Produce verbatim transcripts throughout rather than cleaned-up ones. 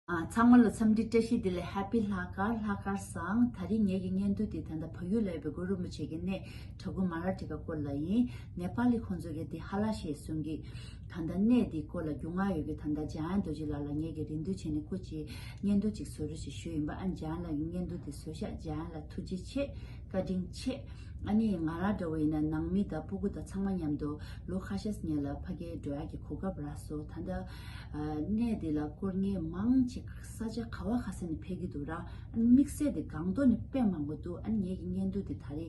ཨ། ཚང་མ་ལ་འཚམས་འདྲི་བཀྲ་ཤིས་བདེ་ལེགས། Happy ལྷག་དཀར། ལྷག་དཀར་བཟང་། ད་རིང་ངེད་ཀྱི་བརྙན་ཐུང་འདི་ད་ལྟ་བལ་ཡུལ་ལ་ཡོད་པའི་གུ་རུ་རིན་པོ་ཆེ་གི་གནས་བྲག་ཕུག་མ་ར་ཏི་ཀ་སྐོར་ལ་ཡིན། ནེ་པ་ལི་ཁོང་ཚོ་གིས་འདི་ཧ་ལ་ཞེས་གསུང་གི། ད་ལྟ་གནས་འདིའི་སྐོར་ལ་རྒྱུས་མངའ་ཡོད་ཀྱི་ད་ལྟ་འཇམ་དབྱངས་རྡོ་རྗེ་ལགས་ལ་ངེད་ཀྱིས་རེ་འདུན་བྱས་ནས་སྐུ་མཁྱེན་བརྙན་ཐུང་ཅིག་བཟོ་རོགས་ཞེས་ཞུས་ཡིན་པ། ཨ། འཇམ་དབྱངས་ལགས་ཀྱིས་བརྙན་ཐུང་འདི་བཟོས་ཤག་འཇམ་དབྱངས་ལགས་ཐུགས་རྗེ་ཆེ། བཀའ་དྲིན་ཆེ། ཨ་ནི་ང་རང་འདྲ་བོ་ཡིན་ན་ནང་མི་དང་སྤུ་གུ་དང་ཚང་མ་མཉམ་དུ་ལོ་ཁ་ཤས་སྔོན་ལ་ཕ་གིར་འགྲོ་ཡག་གི་གོ་སྐབས་རག་སོང་། ད་ལྟ་ཨ་གནས་འདི་ལ་སྐོར་མཁན་མང་ཆེ་ས་ཆ་ག་བ་ག་ས་ནས་ཕེབས་ཀྱི་འདུག་ར། ཨ་ནི་དམིགས་བསལ་དེ་སྒང་ཏོག་ནས་དཔེ་མང་པོ་འདུག་ཨ་ནི་ངེད་ཀྱི་བརྙན་ཐུང་དེ་ད་རེས་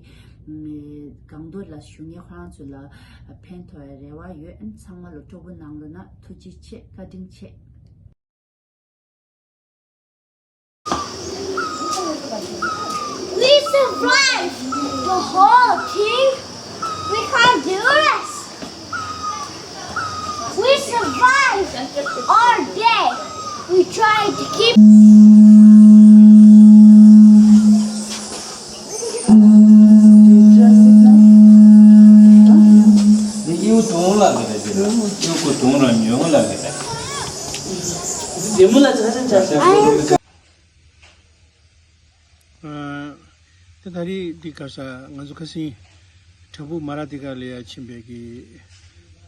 སྒང་ཏོག་ལ་བཞུགས་མཁན་ཁོ་རང་ཚོ་ལ་ཕན་ཐོགས་ཡ་རེ་བ་ཡོད། ཨ་ནི་ཚང་མ་ལ་སྤྲོ་པོ་གནང་རོགས་གནང་། ཐུགས་རྗེ་ཆེ། བཀའ་དྲིན་ཆེ། We survived the whole thing. We can't do this. We survived all day. We tried to keep. ཨ། ད་ད་རེས་འདི་ག་ས་ང་ཚོ་ཁ་སང་བྲག་ཕུག་མ་ར་ཏི་ཀ་ལ་ཡ་ཕྱིན་པའི་གི་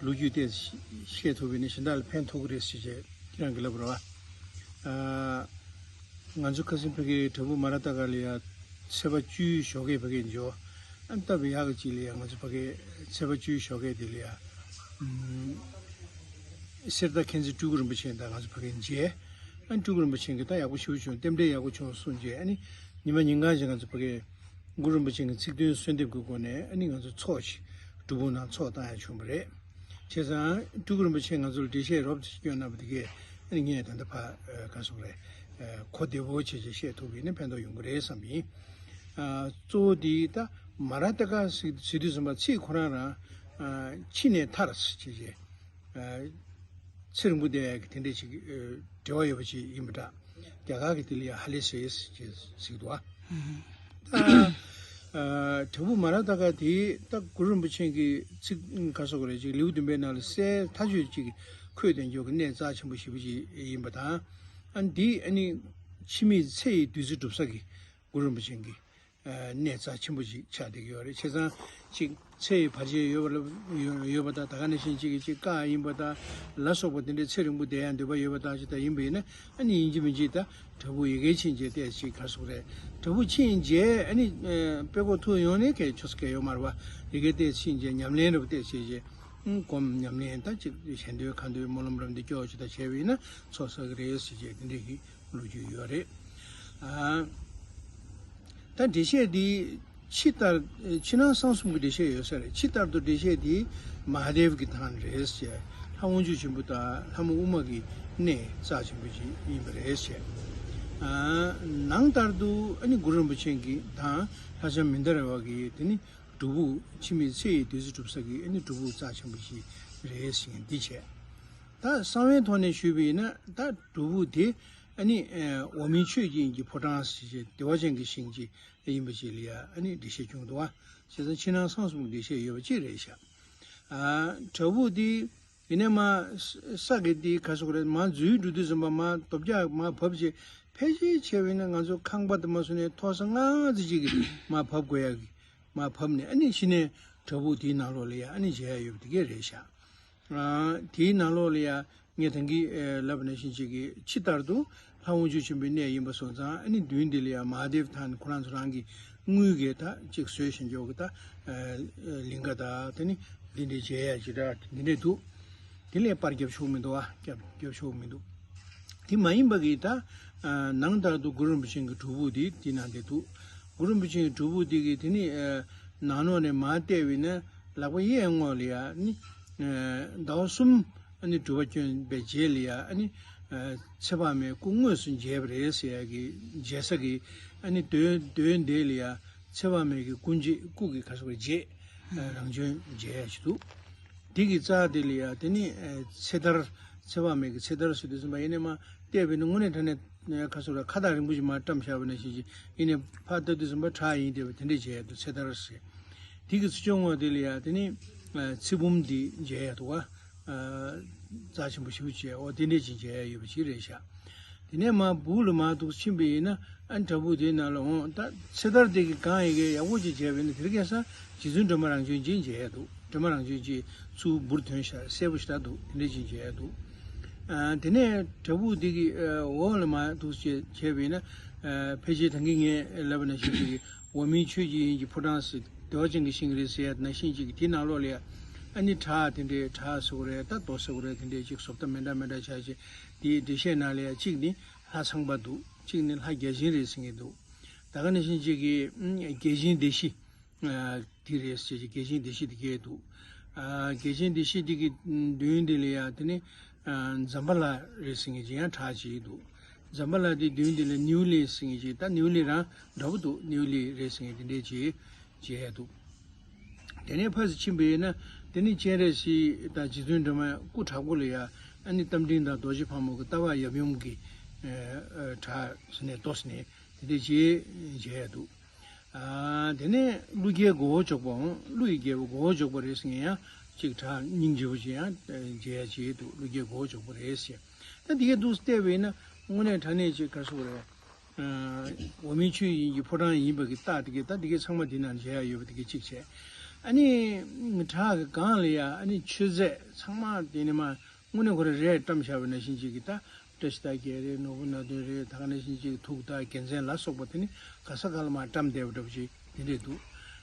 ལོ་རྒྱུས་དེ་བཤད་ཐུབ་པ་ཡིན་ན་གཞན་དག་ལ་ཕན་ཐོགས་ཀྱི་རེད་ཟེར་བྱས་ཁྱེད་རང་གིས་ལབ་པ་རེད་བ། ཨ། ང་ཚོ་ཁ་སང་ཕ་གིར་བྲག་ཕུག་མ་ར་ཏི་ཀ་ལ་ཡ་ཚེས་པ་བཅུའི་ཞོགས་ཀས་ཕ་གིར་འབྱོར། ཨ་ནི་སྟབས་ཡག་གི་ཅིག་ལ་ཡ་ང་ཚོ་ཕ་གིར་ཚེས་པ་བཅུའི་ཞོགས་ཀས་དེ་ལ་ཡ་ཨམ། གསེར་རྟ་མཁྱེན་བརྩེ་སྤྲུལ་སྐུ་རིན་པོ་ཆེ་དང་ང་ཚོ་ཕ་གིར་མཇལ། ཨ་ནི་སྤྲུལ་སྐུ་རིན་པོ་ཆེ་གིས་ད་ཡག་པོ་ཞེ་པོ་བྱུང་། རྟེན་འབྲེལ་ཡག་པོ་བྱུང་གསུངས་བྱས། ཨ་ནི་ཉི་མ་ཉིན་གང་ཞིག་ང་ཚོ་ཕ་གིར་གུ་རུ་རིན་པོ་ཆེ་གི་ཚིག་བདུན་གསོལ་འདེབས་ཀྱི་སྒོ་ནས་ཨ་ནི་ང་ཚོ་ཚོགས་ཤིག་སྒྲུབ་ཕུག་ནང་ཚོགས་བཏང་ཡ་བྱུང་བ་རེད། བྱས་ཙང་སྤྲུལ་སྐུ་རིན་པོ་ཆེས་ང་ཚོ་ལ་འགྲེལ་བཤད་རོབ་ཙམ་བསྐྱོན་གནང་བ་དེ་གས་ཨ་ནི་ངས་ད་ལྟ་ཕར་ཨ་ག་རེ་ཟེར་དགོས་རེད། ཨ་གོ་བདེ་པོ་བྱས་བྱས་བཤད་ཐུབ་པ་ཡིན་ན་ཕན་ཐོགས་ཡོང་གི་རེད་བསམ་གྱི་ཡིན། ཨ་གཙོ་བོ་དེ་ད་མ་ར་ཏི་ཀ་ཟེར་ཟེར་དུས་ཙམ་པ་ཚིག་ཁོ་རང་རང་ཨ་འཆི་ནས་ཐར་ཟེར་བྱས་བྱས། ཨ་ཚེ་རིང་པོ་བསྡད་ཡག་གི་དེ་འདྲས་ཅིག་ཨ་འབྲེལ་བ་ཡོད་པ་ཅིག་ཡིན་པ་འདྲ། རྒྱ་གར་གྱི་དེ་ལ་ཡ་ཧ་ལེ་སེ་ཟེར་ཟེར་གྱི་འདུག་ཨ། ད་ཨ་བྲག་ཕུག་མ་ར་ཏི་ཀ་དེ་ད་གུ་རུ་རིན་པོ་ཆེ་གི་ཚིག་ག་རེ་ཟེར་དགོས་རེད། ཅིག་ལེའུ་བདུན་པའི་ནང་ལ་གསལ་ཐག་ཆོད་ཅིག་འཁོད་བསྡད་ཡག་གི་གནས་རྩ་ཆེན་པོ་ཞེ་པོ་ཅིག་ཡིན་པ་དང་། ཨ་འདི་ཨ་ནི་འཆི་མེད་ཚེ་ཡི་བདུད་རྩི་སྒྲུབ་ས་གི་གུ་རུ་རིན་པོ་ཆེ་གི་ཨ་གནས་རྩ་ཆེན་པོ་ཞིག་ཆགས་བསྡད་ཀྱི་ཡོད་རེད། བྱས་ཙང་ཅིག་ཚེ་ཡི་བར་ཆད་ཡོད་པ་ལ་ཡོད་ཡོད་པ་དང་། ད་ག་ནང་བཞིན་ཅིག་གི་ཅིག་བཀའ་ཡིན་པ་དང་ལ་སོགས་པ་དེ་འདྲའི་ཚེ་རིང་པོ་བསྡད་ཡག་འདོད་པ་ཡོད་པ་དང་ཅིག་ད་ཡིན་པ་ཡིན་ན། ཨ་ནི་ཡིན་གཅིག་མིན་གཅིག་ད་བྲག་ཕུག་ཡ་གིར་ཕྱིན་བྱས་བལྟས་ཅིག་ག་རེ་ཟེར་དགོས་རེད། བྲག་ཕུག་ཕྱིན་རྗེས་ཨ་ནི་ཨ་དཔྲལ་ལྐོག་ཐུག་ཡོང་ནས་གལ་ཆོག་ས་གལ་ཡོད་མ་རེད་པ། ཡ་གིར་བལྟས་ཕྱིན་རྗེས་ཉམས་ལེན་འདྲ་པོ་བལྟས་བྱས་རྗེས་ཨ་སྒོམ་ཉམས་ལེན་དང་ཅིག་ཞལ་འདོན་ཁ་འདོན་སྨོན་ལམ་འདྲ་པོ་འདི་སྐྱོར་ཅིག་ད་བྱས་པ་ཡིན་ན་ཚོགས་བསགས་ཀྱི་རེད་ཟེར་བྱས་དེ་འདྲས་ཀྱི་ལོ་རྒྱུས་ཡོད་རེད། ཨ། ད་འགྲེལ་བཤད་འདི་ཕྱི་ལྟར་ཕྱི་ནང་གསང་གསུམ་གྱི་འགྲེལ་བཤད་ཡོད་ས་རེད། ཕྱི་ལྟར་དུ་འགྲེལ་བཤད་འདི་མ་ཧཱ་དེབ་ཀྱི་ཐང་རེད་ཟེར། ལྷ་དབང་ཕྱུག་ཆེན་པོ་དང་ལྷ་མོ་ཨུ་མ་གི་གནས་རྩ་ཆེན་པོ་ཅིག་ཡིན་པ་རེད་ཟེར། ཨ། ནང་ལྟར་དུ་ཨ་ནི་གུ་རུ་རིན་པོ་ཆེ་གི་དང་ལྷ་ལྕམ་མིན་དཱ་ར་བ་གི་དེ་ནི་སྒྲུབ་ཕུག་འཆི་མེད་ཚེ་ཡི་བདུད་རྩི་སྒྲུབ་ས་གི་ཨ་ནི་སྒྲུབ་ཕུག་རྩ་ཆེན་པོ་ཞིག་རེད་ཟེར་མཁན་འདི་བྱས། ད་གསང་བའི་ཐོག་ནས་ཞུས་པ་ཡིན་ན་ད་སྒྲུབ་ཕུག་དེ་ཨ་ནི་ཨ་འོག་མིན་ཆོས་ཀྱི་དབྱིངས་ཀྱི་ཕོ་བྲང་ཟེར་བྱས་བདེ་བ་ཅན་གྱི་ཞིང་ཅིག་ཡིན་པ་ཅིག་ལ་ཡ་ཨ་ནི་འགྲེལ་བཤད་བྱུང་འདུག་བ། བྱས་ཙང་ཕྱི་ནང་གསང་གསུམ་གྱི་འགྲེལ་བཤད་ཡོད་པ་ཅིག་རེད་ཤག་ཨ་བྲག་ཕུག་འདི་ཡིན་ནའི་མར་ས་གི་འདི་ག་རེ་ཟེར་དགོས་རེད། མར་འཛུལ་འགྲོ་དུས་ཙམ་པ་མར་རྡོ་བཀྱག་མར་བབས་བྱས་ཕལ་ཆེར་བྱས་པ་ཡིན་ན་ང་ཚོ་ཁང་པ་དེ་མར་བཟོས་ནས་ཐོག་ས་ལྔ་ཙམ་ཅིག་གི་མར་བབས་དགོས་ཡག་གི་མར་བབས་ནས་ཨ་ནི་གཞི་ནས་བྲག་ཕུག་དེའི་ནང་ལོགས་ལ་ཡ་ཨ་ནི་མཇལ་ཡ་ཡོད་པ་དེ་གས་རེད་ཤག་ཨ་དེའི་ནང་ལོགས་ལ་ཡ་ངས་ད་གིན་ཨེ་ལབ་པ་ནང་བཞིན་ཅིག་གི་ཕྱི་ལྟར་དུ་ལྷ་དབང་ཕྱུག་ཆེན་པོའི་གནས་ཡིན་པ་སོང་ཙང་ཨ་ནི་མདུན་དེ་ལ་ཡ་མ་ཧཱ་དེབ་ཐང་ཁོ་རང་ཚོ་རང་གི་དངུལ་གྱིས་ད་ཅིག་བཟོས་བཞིན་འཇོག་གི་ད་ཨེ་ལིང་ག་དང་དེ་ནི་འདི་འདྲའི་མཇལ་ཡ་ཅིག་ད་འདི་འདྲས་འདུག་དེ་ལས་པར་རྒྱབ་ཆོག་མི་འདུག་ཨ་རྒྱབ་རྒྱབ་ཆོག་མི་འདུག་དེ་མ་ཡིན་པ་གི་ད་ཨ་ནང་ལྟར་དུ་གུ་རུ་རིན་པོ་ཆེ་གི་སྒྲུབ་ཕུག་དེ་དེ་ནང་དེ་འདུག་གུ་རུ་རིན་པོ་ཆེ་གི་སྒྲུབ་ཕུག་དེ་གི་དེ་ནི་ཨ་ནང་ལོགས་ནས་མར་བལྟས་པ་ཡིན་ན་ལག་པ་གཡས་ངོས་ལ་ཡ་ནི་ཨ་ཟླ་བ་གསུམ་ཨ་ནི་སྒྲུབ་པ་བསྐྱོན་པའི་རྗེས་ལ་ཡ་ཨ་ནི་ཨ་ཚེ་དཔག་མེད་སྐུ་དངོས་སུ་མཇལ་བ་རེད་ཟེར་ཡ་གི་མཇལ་ས་གི་ཨ་ནི་མདུན་མདུན་དེ་ལ་ཡ་ཚེ་དཔག་མེད་ཀྱི་སྐུ་མཇལ་སྐུ་གི་ག་རེ་ཟེར་དགོས་རེད། རྗེས་ཨ་རང་བྱོན་མཇལ་ཡ་ཞིག་འདུག་དེ་གི་རྩ་དེ་ལ་ཡ་དེ་ནི་ཨ་ཚེ་ཐར་ཚེ་དཔག་མེད་ཀྱི་ཚེ་ཐར་ཟེར་དུས་ཙམ་པ་ཡིན་ནའི་མར་བལྟས་པ་ཡིན་ན་དངོས་གནས་དྲང་གནས་ཁ་སོ་ར་ཁ་བཏགས་རིང་པོ་ཞིག་མར་བཀྲམ་བཞག་པ་ནང་བཞིན་ཅིག་ཡིན་ནའི་ཕར་ལྟ་དུས་ཙམ་པ་བྲག་ཡིན་བསྡད་པ་དེ་འདྲས་མཇལ་ཡ་འདུག་ཚེ་ཐར་ཟེར། དེ་གི་ཚུར་ཕྱོགས་ངོས་དེ་ལ་ཡ་དེ་ནི་ཨ་ཚེ་བུམ་འདི་མཇལ་ཡ་འདུག་ག་ཨ་རྩ་ཆེན་པོ་ཞེ་པོ་ཅིག་འོ་དེ་འདྲས་ཅིག་མཇལ་ཡ་ཡོད་པ་ཅིག་རེད་ཤག་དེ་ནས་མར་སྦུག་ལ་མར་འདུག་ཕྱིན་པ་ཡིན་ན་ཨ་ནི་བྲག་ཕུག་དེའི་ནང་ལ་འོང་། ད་ཚེ་ཐར་དེ་གི་གང་ཡི་གེ་ཡག་པོ་ཅིག་བྱས་པ་ཡིན་ན་དེ་རིང་ཁ་སང་རྗེ་བཙུན་སྒྲོལ་མ་རང་བྱོན་ཅིག་མཇལ་ཡ་འདུག་སྒྲོལ་མ་རང་བྱོན་ཅིག་ཚུར་འབུར་ཐོན་ཤག་གསལ་པོ་ཞེ་དྲག་འདུག་དེ་འདྲ་ཅིག་མཇལ་ཡ་འདུག་ཨ་དེ་ནས་བྲག་ཕུག་དེ་གི་ཨ་འོག་ལ་མར་འདུག་བྱས་བྱས་པ་ཡིན་ན་ཨ་ཕལ་ཆེར་ད་གིན་ངས་ལབ་པ་ནང་བཞིན་ཅིག་གི་འོག་མིན་ཆོས་ཀྱི་དབྱིངས་ཀྱི་ཕོ་བྲང་ཟེར་བདེ་བ་ཅན་གྱི་ཞིང་རེད་ཟེར་ཡ་ནང་བཞིན་ཅིག་གི་དེའི་ནང་ལོགས་ལ་ཡ་ཨ་ནི་བྲག་དེ་འདྲའི་བྲག་ཟེར་དགོས་རེད། ད་རྡོ་ཟེར་དགོས་རེད། དེ་འདྲའི་ཅིག་བཟོ་ལྟ་མེ་འདྲ་མེ་འདྲ་ཆགས་ཅིག་དེའི་འགྲེལ་བཤད་ནང་ལ་ཡ་གཅིག་ནི་ལྷ་ཚངས་པ་འདུག་གཅིག་ནི་ལྷ་བརྒྱ་བྱིན་རེད་ཟེར་མཁན་འདུག་ད་ག་ནང་བཞིན་གཅིག་གི་ཨ་བརྒྱ་བྱིན་སྡེ་བཞི་ཨ་དེ་རེད་ཟེར་གྱི་བརྒྱ་བྱིན་སྡེ་བཞི་དེ་གས་འདུག་ཨ་བརྒྱ་བྱིན་སྡེ་བཞི་དེ་གི་མདུན་དེ་ལ་ཡ་དེ་ནི་ཨ་ཛམ་བྷ་ལ་རེད་ཟེར་མཁན་ཅིག་ཡང་བྲག་ཅིག་འདུག་ཛམ་བྷ་ལ་དེ་མདུན་དེ་ལ་ནེའུ་ལི་ཟེར་མཁན་ཅིག་ད་ནེའུ་ལི་རང་འདྲ་པོ་འདུག་ནེའུ་ལི་རེད་ཟེར་མཁན་དེ་འདྲས་ཅིག་མཇལ་ཡ་འདུག་དེ་ནས་ཕར་ཚུར་ཕྱིན་པ་ཡིན་ན་དེ་ནི་སྤྱན་རས་གཟིགས་དང་རྗེ་བཙུན་སྒྲོལ་མ་སྐུ་དྲག་པོ་ལ་ཡ་ཨ་ནི་རྟ་མགྲིན་དང་རྡོ་རྗེ་ཕག་མོ་གི་ལྟ་བ་ཡབ་ཡུམ་གྱི་ཨ་ཨ་བྲག་ཟེར་ནས་རྡོ་ཟེར་ནས་དེ་འདྲས་ཅིག་མཇལ་ཡ་འདུག་ཨ་དེ་ནས་ཀླུ་རྒྱལ་མགོ་བོ་འཇོག་པའང་ཀླུ་ཡི་རྒྱལ་པོ་མགོ་བོ་འཇོག་པ་རེད་ཟེར་མཁན་ཡང་གཅིག་བྲག་སྙིང་རྗེ་པོ་ཅིག་ཡང་མཇལ་ཡ་ཅིག་འདུག་ཀླུ་རྒྱལ་མགོ་བོ་འཇོག་པ་རེད་ཟེར། ད་འདི་གས་འདུག་བལྟས་པ་ཡིན་ན་དངོས་གནས་དྲང་གནས་ཅིག་ག་རེ་ཟེར་དགོས་རེད། ཨ་འོག་མིན་ཆོས་དབྱིངས་ཀྱི་ཕོ་བྲང་ཡིན་པ་གི་རྟགས་དེ་གས་ད་འདི་གས་ཚང་མ་འདི་ནང་མཇལ་ཡ་ཡོད་པ་དེ་གས་གཅིག་བྱས། ཨ་ནི་བྲག་གི་སྒང་ལ་ཡ་ཨ་ནི་མཆོད་རྫས་ཚང་མ་དེ་ནི་མ་དངོས་གནས་ཁོ་རང་རས་བཀྲམ་བཞག་པ་ནང་བཞིན་ཅིག་གི་ད་བཀྲ་ཤིས་རྟགས་བརྒྱད་རེད། ནོར་བུ་སྣ་བདུན་རེད། ད་ག་ནང་བཞིན་ཅིག་གི་ཐུགས་དང་རྒྱལ་མཚན་ལ་སོགས་པ་དེ་ནི་ག་ས་ག་ལ་མར་བཀྲམ་བསྡད་པ་འདྲ་པོ་ཅིག་དེ་འདྲས་འདུག་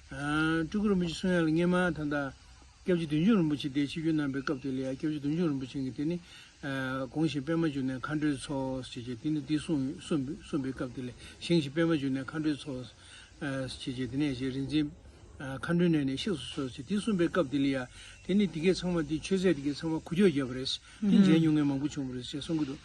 ཨ་སྤྲུལ་སྐུ་རིན་པོ་ཆེ་གསུང་ཡ་ལ་སྔས་མ་ད་ལྟ་སྐྱབས་རྗེ་བདུད་འཇོམས་རིན་པོ་ཆེ་དེ་ཆིབས་བསྒྱུར་གནང་པའི་སྐབས་དེ་ལ་ཡ་སྐྱབས་རྗེ་བདུད་འཇོམས་རིན་པོ་ཆེ་གིས་དེ་ནི་ཨ་དགོངས་ཞིང་པད་མ་བསྒྱུར་ནས་མཁའ་འགྲོའི་ཚོགས་ཞེས་བྱས་དེ་ནི་དེ་གསུངས་གསུངས་གསུངས་པའི་སྐབས་དེ་ལ་བཞེངས་ཤིང་པད་མ་བསྒྱུར་ནས་མཁའ་འགྲོའི་ཚོགས་ཞེས་བྱས་དེ་ནས་ཞེས་རིག་འཛིན་མཁའ་འགྲོའི་གནས་ནས་གཤེགས་སུ་གསོལ་ཞེས་དེ་གསུངས་པའི་སྐབས་དེ་ལ་ཡ་དེ་ནི་དེ་གས་ཚང་མ་དེ་མཆོད་རྫས་དེ་གས་ཚང་མ་འགུལ་སྐྱོད་བརྒྱབ་པ་རེད། དེ་མཇལ་མྱོང་མཁན་མང་པོ་བྱུང་བ་རེད་ཅེས་གསུང་གི་འདུག་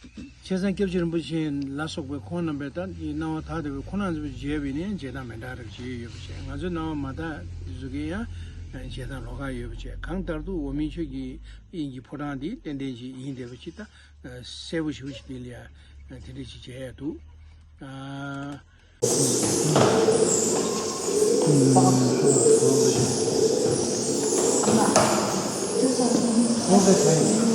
བྱས་ཙང་སྐྱབས་རྗེ་རིན་པོ་ཆེ་ལ་སོགས་པའི་ཁོང་རྣམ་པས་ད་དེའི་སྣང་བ་དག་བསྡད་པའི་ཁོང་རྣམ་ཚོས་མཇལ་བས་ནི་མཇལ་སྟངས་མི་འདྲ་རབ་ཅིག་ཡོད་པ་བྱས། ང་ཚོའི་སྣང་བ་མ་དག་དེ་ཚོ་གིས་ཡང་མཇལ་སྟངས་ལོགས་ཀ་ཡོད་པ་བྱས། གང་ལྟར་དུ་འོག་མིན་ཆོས་ཀྱི་དབྱིངས་ཀྱི་ཕོ་བྲང་འདི་ཏན་ཏན་ཅིག་ཡིན་བསྡད་པ་ཅིག་ད་གསལ་པོ་ཞེ་པོ་ཅིག་དེ་ལ་ཡང་དེ་འདྲ་ཅིག་མཇལ་ཡ་འདུག་ཨ།